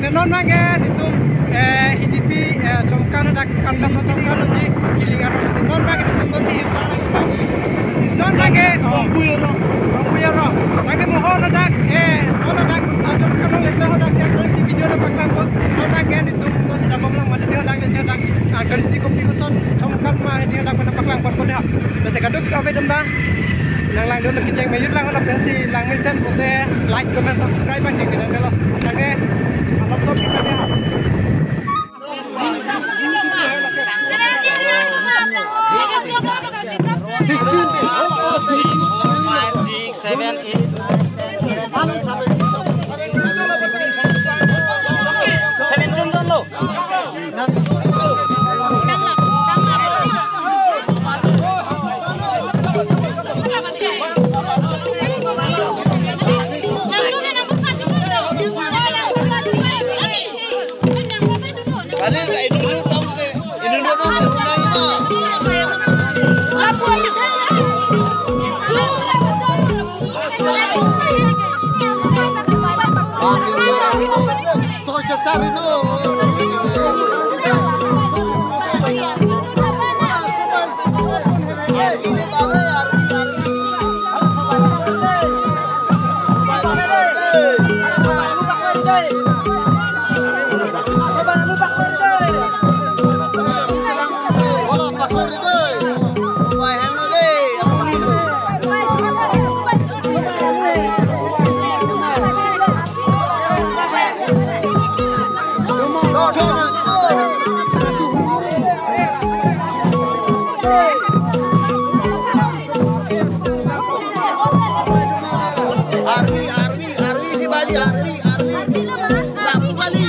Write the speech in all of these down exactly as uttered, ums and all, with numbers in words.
Non abangke netum, eh, Hidipi, eh, Chomkan dak kandam Chomkan uji kiling arong. Non abangke netum non si non abangke, oh. Bangpui arong. Bangpui arong. Abangke mo ho dak, eh, ho dak, ah, Chomkan ho le ho dak siang si video na paklang ko. Non abangke netum non si dak bomlang mati dak le dak, ah, kan si kopi koson Chomkan ma ini dak na paklang pon ko dak. Besi kaduk abe dum dak. Nang langdun kecheng me yut lang lo pensi langmesen pute like, comment, subscribe abang ding nang lo. Oke. Alap sob kita ya. Five, six, seven, eight, nine, ten, eleven, twelve, thirteen, fourteen, fifteen, sixteen, seventeen jon lo. Arvi, Arvi, Arvi si bali, Arvi, Arvi. Lapu bali.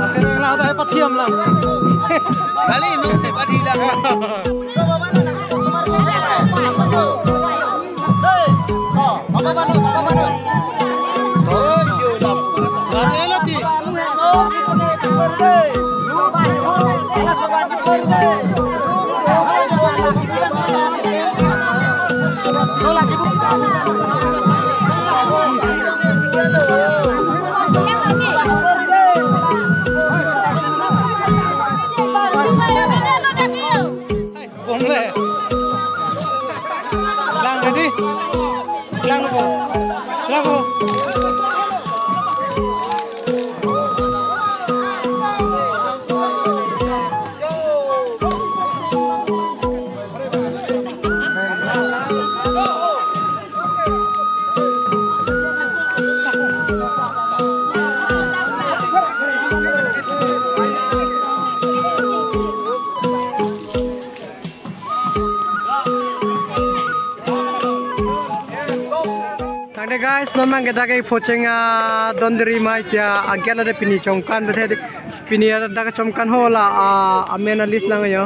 Akhirnya lah, ada pathiam lang. Bali, no, si bali lang. Bom le. Lang tadi. Lang po. Lang po. Tangte guys, non abangke dak ke phocheng, ah, dondri mai sia agel ade pini Chomkan bethe dik pini ada dak Chomkan ho la, ah, amen a list lang yo.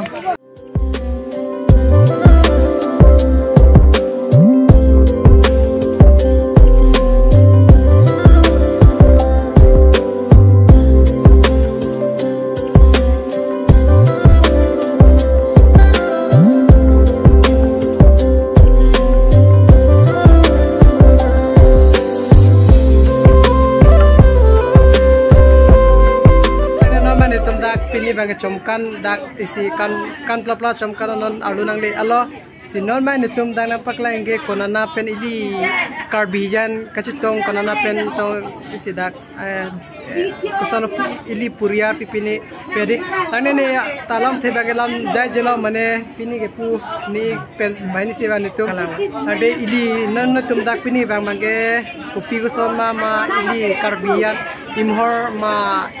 Tangte non abang netum dak pini abangke Chomkan dak isi kan, kan plapla Chomkan non arlu nangle alo. Si non abang netum dak nangpaklang ke konana pen ili Karbi jan kachetong konana pen tong isi dak, eh, eh, koson ili puriar pipini pedi. Tangte ne ya, ta lamthe abangke lam jai jelo mane pini ke pu ni pen banghini si abang netum. Tangte ili non netum dak pini abang abangke kopi koson ma ma ili Karbi jan imhor ma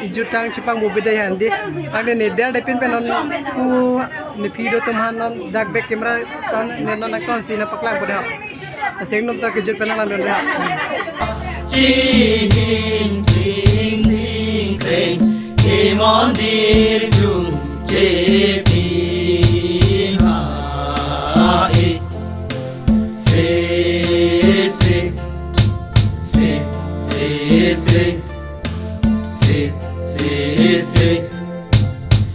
ijutang chipang bubida yan di. Tangte ne der de pin pen non pu nephi do atum aphan non dak bek camera ton ne non nangton si nangpaklang po de. Aseng nom ta kejut pen nanglang don de. Chihin ping sing kreng, e mondir jung che pin ha e. Se, se, se, se, se, se, se.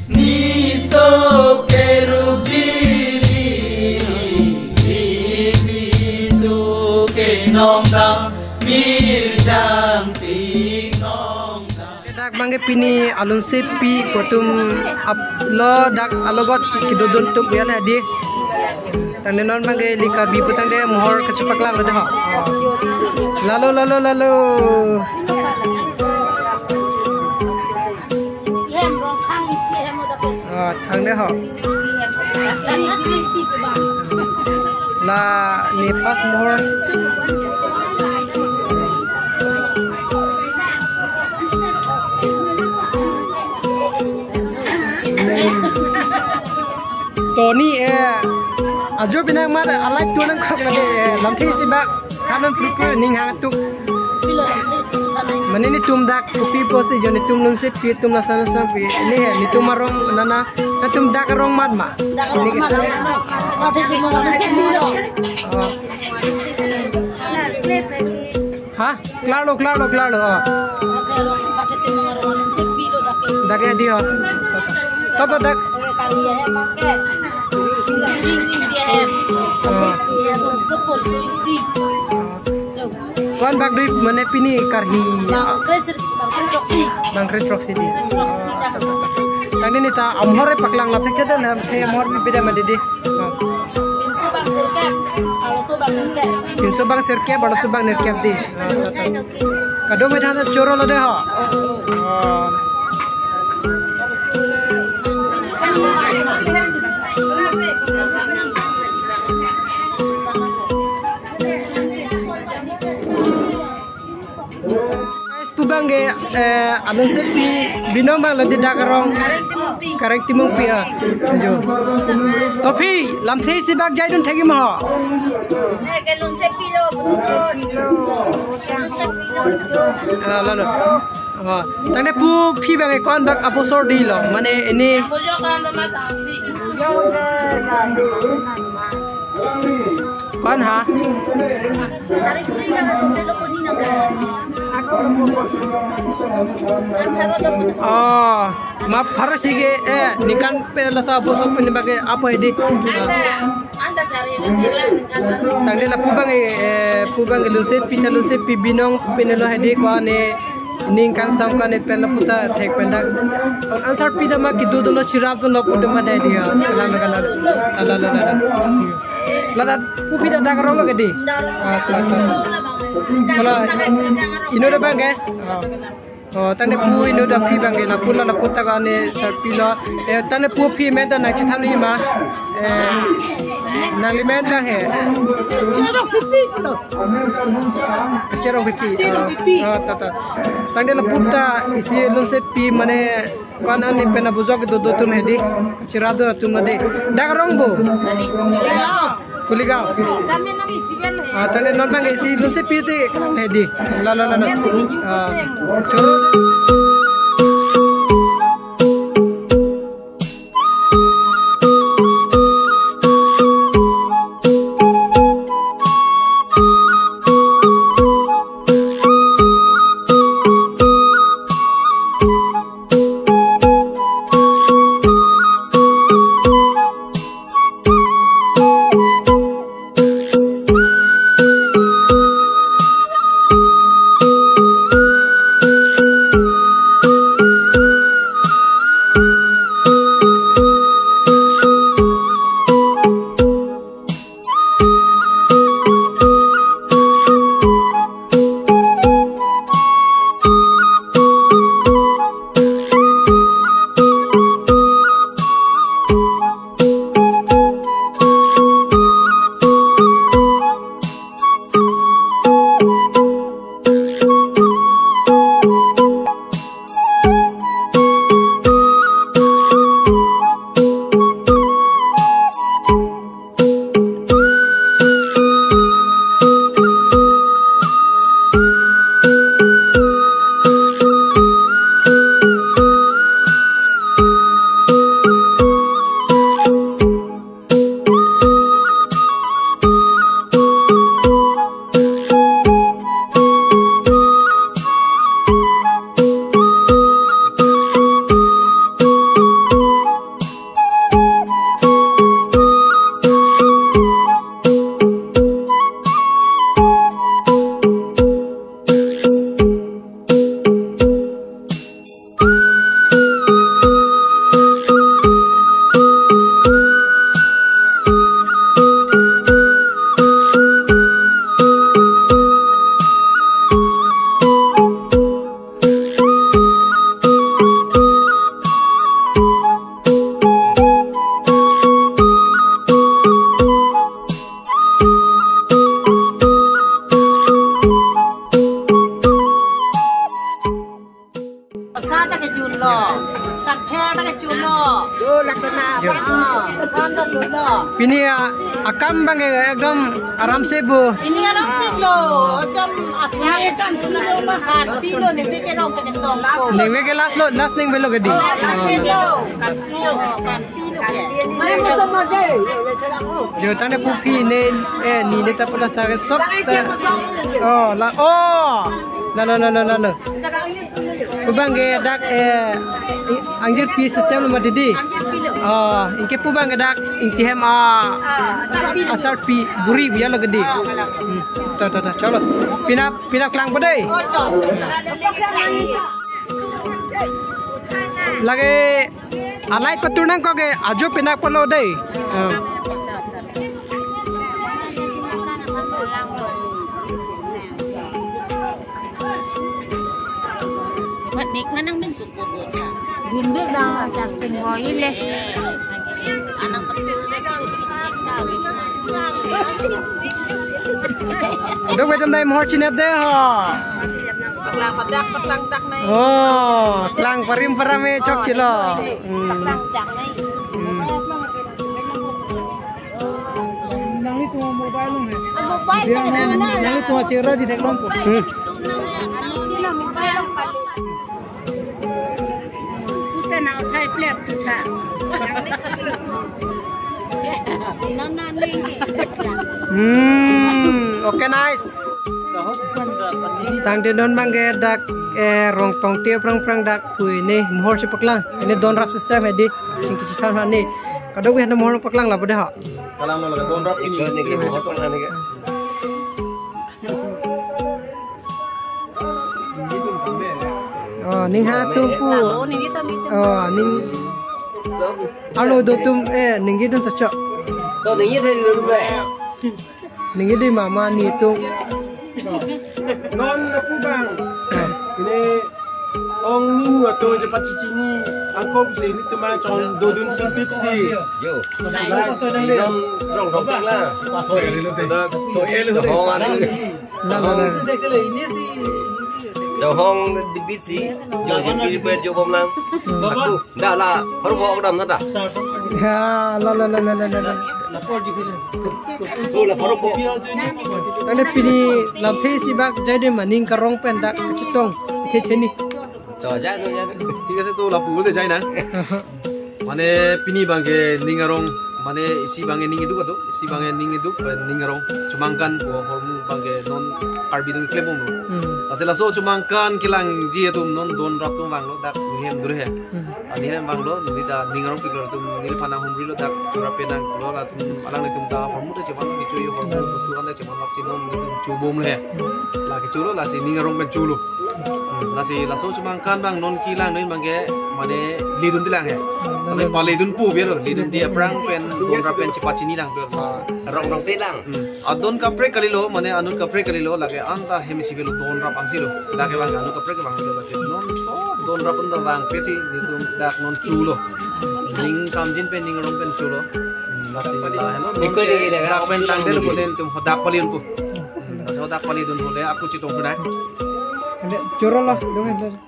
Niso keruk jili. Nongdam, Mirjam Sing Nongdam. Dak abangke pini alunsepi pu atum ap lo dak alogot kedodun tum ya la di. Tangte non abangke ili Karbi pu tangte mohor kachepaklang lo de ho. Lalo, lalo, lalo. Oh, thang de ho. La ne pas mohor. Toni, eh, ajo binang mar alai tu nangkok lagi, eh, lamthe isi bak. Kanon pru pru ning hang tuk. Mane netum dak kopi pusi jo netum alunsepi atum lason lason pi. Ini he, netum arong nana, netum dak arong mat ma. Dak arong mat. Sate di mo, sate di mo. Oh. Ha? Klaro, klaro, klaro. Oh. Dak ya di ho. Topo dak. Oh. Ko-an bak dui mane pini karhi. Bang kre sir, bang kre throksi. Bang kre throksi di. Tangte neta amhor paklang la thek thek dam, he amhor bi beda ma di di. Pinso bang sirkep, arloso bang sirkep. Pinso bang sirkep, arloso bang nerkep di. Kadokave than choro lo de ho. Oh. Guys, pu abangke, eh, alunsepi binong abang la di dak arong. Kareng Timungpi. Kareng Timungpi, ah. Ajo. Topi, lamthe isi bak jaidun thek-ik ma ho. Eke alunsepi lo, betul. Ah, lalo. Ah, tangte pu aphi abangke ko-an bak abosor dilo, mane ini. Ko-an ha? Oh, ma pharo isi ke, eh, ningkan pen laso abosor pen abangke apo hedi. Tangte la pu abang, eh, pu abang alunsepi ta alunsepi binong pen lo hedi ko-an ne ning kangsam ko-an ne pen lapu ta thek pen dak. Answer pi dam ma kedodun lo chirapdun lo pu dam ma dei di ya. Lalo, lalo. Lalo, lalo, lalo. Hmm. Lalo pu aphi ta dak arong lo ke di. Ah, to, to. Kalau inut abangke. Ah. Oh, tangte pu inut aphi abangke lapu lo lapu ta ko-an ne answer pi lo. Eh, tangte pu aphi amen ta nangchethan-ik ma. Eh, nangli men abang he. Cherong Pipi. Oh, oh, to, to. Tangte lapu ta isi alunsepi mane ko-an ne pen abujok kedo do atum hedi. Chirap do atum hedi. Dak arong bo. Kuligaon. Ah, tangte non abangke isi alunsepi te hedi. Lalo, lalo. Ah, choro. Pini a, akam abang ke ekdom aram se bo. Ini orang pik lo, macam asal kan pilo ni pikir orang pakai tong. Ningve ke last lo, last ningve lo ke dei. Kan pilo, kan pilo. Jo tangte pupi ne, eh, ne ne ta pula sa ke sok ta. Oh, la, oh. La, la, la, la, la, la. Pu abang ke dak, eh, angjirpi system lo mati dei. Oh, anke pu abang ke dak, anke hem a, asarpi buri biya lo ke dei. Hmm. Ta, ta, ta, cholo. Penap, penap klang po dei. Lake, alai patur nangkok ke, ajo penap po lo dei. Ah. Mat nik manang bentuk. Gundu bang, cak tinggo ile. Anak betul. Dok, betul dai mohor chinep dei ho. Paklang padak, paklang dak nai. Oh, klang parim parame chokche lo. Hmm. Paklang dak nai. Hmm. Nangli tu mobile lung he. Mobile dia kan nang, mana? Nangli tu chera di theklong ko. Hmm. Usa na uthai plep tu tha. Nang nang ning. Hmm, okay, nice. Tangte non abang ke dak, eh, rong tong te prang prang dak pui ne mohor si paklang. Ini don rap system he dei. Sing kecil sana ni. Kadokave mohor paklang la pada ha. Kalang lo laga don rap ini. Ikut nih, mohor paklang nih, Kak. Oh, ning ha tum pu. Oh, ning. Alo do tum, eh, ning gidun ta chok. To ning ye thai lo tum, eh. Ning gidi mama ni tum. Non lapu abang. Ah. Ini ong ni hu ato je pachini angkop si ilitum chong dodun pipit si. Yo. Lai, non rong rong pek la. Sudah. So elu. Hong ani. La, la, la. Hong bibit si. Jo, jo, bibit, jo, bom lang. Aku. Dah la, baru bawa ke dalam, dah. Ya, la, la, la. Tuh, la, baru bawa. Tangte pini lamthe isi bak jai dei ma ning karong pen dak kachetong. Thethe ni. So, ja, so, ja. Thik ase, to lapu ulte jai na. Mane pini abang ke ning arong, mane isi abang ke ning iduk ado, isi abang ke ning iduk, eh, ning arong. Chomangkan pu ahormu abang ke non Karbi atum keklem bomlo. Hmm. Lasi laso chomangkan kelangji atum non don rap atum vanglo, dak nihem dure he. Hmm. Ani hem vanglo, neli ta ning arong piklo atum neliphan nanghumrilo dak chura penang lo atum alanglitum ta hormu ta chevan kecho hormu bostu kan ta chevan laksi non nelitum chobom le. Hmm. La kecho lo lasi ning arong pen cholo. Hmm. Lasi laso chomangkan abang non kelang non abang ke mane ledun dilang he. Hmm. Mane paledun pu biar lo ledun dia prang pen don rap pen chepachini lang biar. Rong rong pelang. Hmm. Adon kaprek kalilo, mane anut kaprek kalilo, lake anta hem isi avelo don rap angsi lo. Dak ke abang anut kaprek abang lo lasi. Non so don rap anta abang pesi nelitum dak non cholo. Ning samjin pen ning arong pen cholo. Hmm, lasi la helo. Ikut lagi dah, dak pen tangte lo bolen tum hodak paliun pu. Hmm, lasi hodak paliun pu le aku chetong pu nai. Choro lo, dong.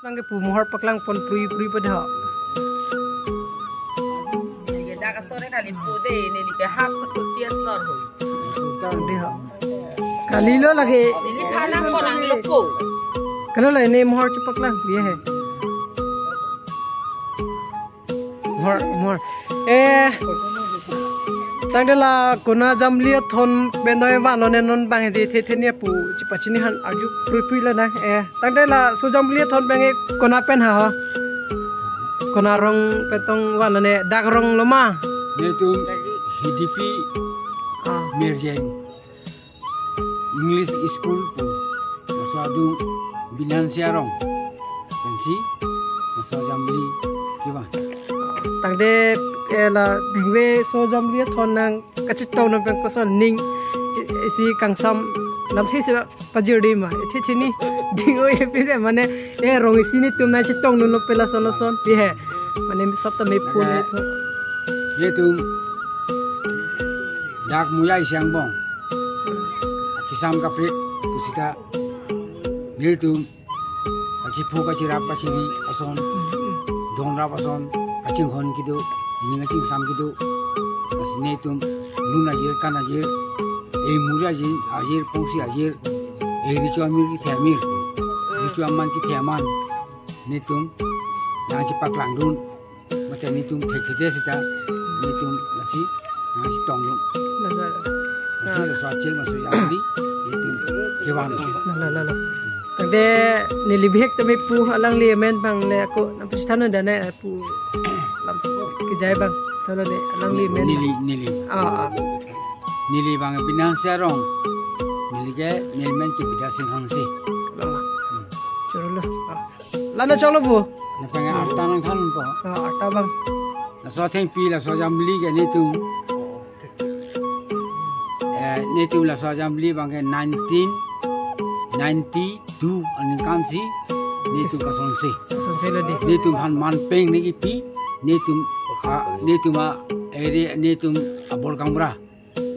Abang ke pu mohor paklang pon prui prui pada. Ye dak asor kali pu dei, neli ke hak khut khut tiya asor ho. Tang dei ha. Kalilo lake. Neli phana korang loko. Kalilo la ne mohor chepaklang biya he. Mohor, mohor. Eh, tangte la konat jamli athon pen doi vanlo ne non abang hedi thethe ni apu chepachini han arju prui prui lo na. Eh, tangte laso jamli athon abang ke konat pen ha ho. Konat arong pen tong van, mane dak arong lo ma? Netum Hidipi Ah. Mirjeng English School pu laso adung Binansi arong pensi laso ajambili kevan. Tangte, eh, la ningve laso ajambili athon nangkachetong non pen koson ning, eh, isi kangsam lamthe si pajirdi ma, eh, the chini ding oi pin mane, eh, arong isi netum nangchetong non lo pen lason lason pi he, mane sop ta mephu ne. Netum dak Muya isi angbong akesam kaprek pusita netum kachepho kachirap kachiri ason, donrap ason, kachinghon kedo, ning kachingsam kedo. Lasi netum lun ajir kan ajir, eh, muri ajir, ajir pongsi ajir, eh, richo amir kethe amir, richo aman kethe aman, netum nangchepaklangdun. Mate netum thekthe sita, netum lasi nangchetongdun. La, la, la. Lasi Ah. laso acheng laso ajambili netum kevan. La, la, la, la. Tangte neli bihek tame pu, alangli amen abang le ako nangpachethan non dane pu lam kejai abang. Solo le alangli amen. Neli, neli. Ah, ah. Neli abang Binansi arong. Neli ke neli amen ke Bidya Sing Hanse. La, la. Hmm. Choro lo. Ah. La nangchoklo pu? Lapen arta nangthanpo. Ah, arta abang. Laso athengpi laso ajambili ke netum, eh, netum laso ajambili abang ke nineteen ninety-two aningkan si netum kasonse. Kasonse lo di. Netum aphan manpeng ne kipi, netum, ah, netum a area, netum abor kangbura,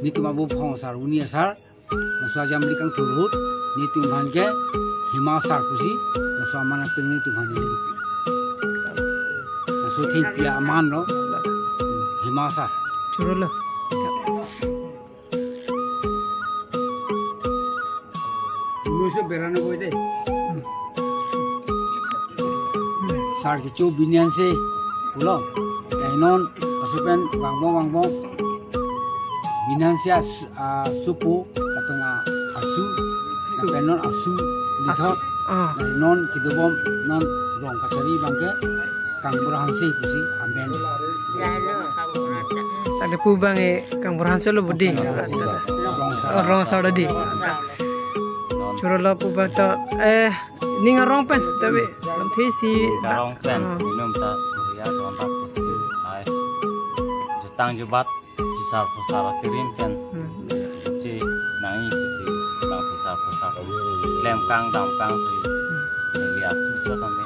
netum abo Phong asar, Uni asar, laso ajambili kangthur ahut netum aphan ke Hima asar pusi laso aman apeng netum aphan neli kipi. Laso athengpi aman lo Hima asar. Choro lo. Unuiso beranoboi de. Sar kecho Binansi pulo. Eh, non asu pen vangbom vangbom Binansi as-, asu pu, lapen a-, asu, Asu. lapen non asu lithot. Asu. Ah. Eh, non kedobom, non rong kachari abang ke Kangbura Hanse pusi amen. Tangte pu abang, eh, Kangbura Hanse lo budi. Rong asar. Oh, rong asar lo di. Choro lo pu abang to, eh, ning arong pen, tapi lamthe si. Ning arong pen, Ah. inum ta, Korea, Donda, Pusi, Hai. Jutang jubat, phisar phusar akirim pen. Hmm. Che, nangji pusi, nang phisar phusar. Klem kang, dam kang si. Hmm. Neli asu sa kami.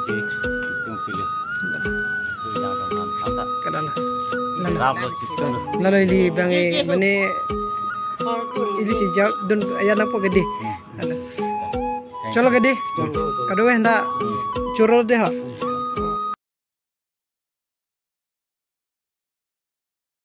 Che, itum pilo. Su yang teman, anta. Kadang. Rap lo chitu lo. Lalu di abang, eh, mane, ili si jawab dun aya nangpo ke di. Hmm. Halo. Cholo ke di. Kado-an ta choro de ha.